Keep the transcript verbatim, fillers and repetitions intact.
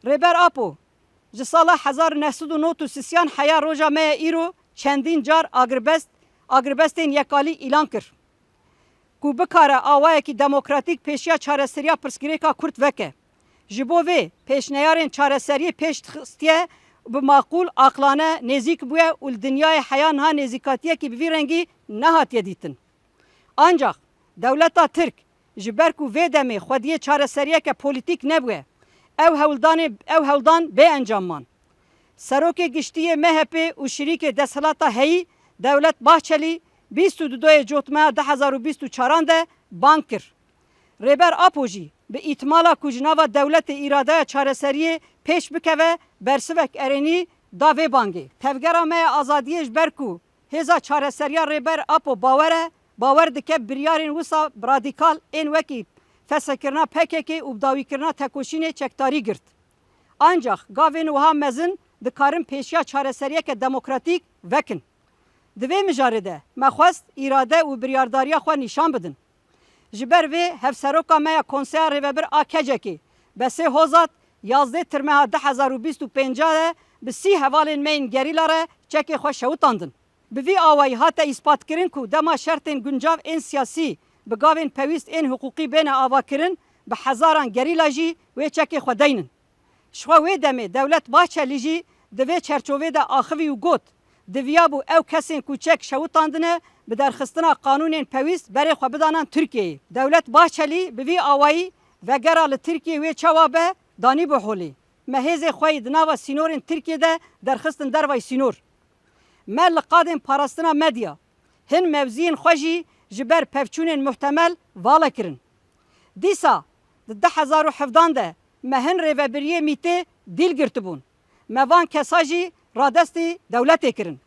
Rêber Apo ji sala hezar û neh sed û nod û sisiyan heya roja me ya îro çendîn car agirbest, agirbestên yekalî îlan kir, ku bikare awayekî demokratîk pêşiya çareseriya pirsgirêka Kurd veke. Ji bo vê pêşneyarên çareseriyê pêş xistiye, bi maqûl, aqlane, nêzîk bûye û li dinyayê heya niha nêzîkatiyekî bi vî rengî nehatiye dîtin. Ancax dewleta Tirk, ji ber ku vê demê xwediyê çareseriyeke polîtîk nebûye, ew hewldanê, ew hewldan bê encam man. Serokê Giştî yê M H P û şirîkê desthilata heyî Dewlet Bahçelî bîst û du doyê Cotmeha du hezar û bîst û çaran de bang kir. Rêber Apo jî bi îtmala ku ji nava dewletê îradeya çareseriyê pêş bikeve, bersivek erênî da vê bangê. Tevgera me ya Azadiyê ji ber ku hêza çareseriya Rêber Apo bawer e, bawer dike biryarên wisa radîkal ên wekî feshekirina P K K û bidawîkirina tekoşînê çekdarî girt. Ancax gavên wiha mezin dikarin pêşiya çareseriyeke demokratîk vekin. Di vê mijarê de me xwest îrade û biryardariya xwe nîşan bidin. Ji ber vê hevseroka me ya Konseya Rêvebir a KCKê, Besê Hozat, yazdeh Tirmeha du hezar û bîst û pênc de bi sî hevalên me yên gerîla re çekê xwe şewitandin. Bi vî awayî hate îspatkirin ku dema şertên guncav ên siyasî bi gavên pêwîst ên hiqûqî bêne avakirin, bi hezaran gerîla jî wê çekê xwe deynin. Ji xwe wê demê Dewlet Bahçelî jî di vê çerçovê de axivî û got, diviyabû ew kesên ku çek şewitandine bi derxistina qanûnên pêwîst berê xwe bidanan Tirkiyeyê. Dewlet Bahçelî bi vî awayî vegera li Tirkiyê wê çawa be, danîbû holê. Me hêzê xwe yî di nava sînorên Tirkiyê de derxistin dervayî sînor. Me li qadên parastina medya hin mewziyên xwe jî ji ber pevçûnên muhtemel vala kirin. Dîsa di du hezar û hevdan de me hin rêvebiriyê mîtê dîl girtibûn. Me van kesa jî radestî dewletê kirin.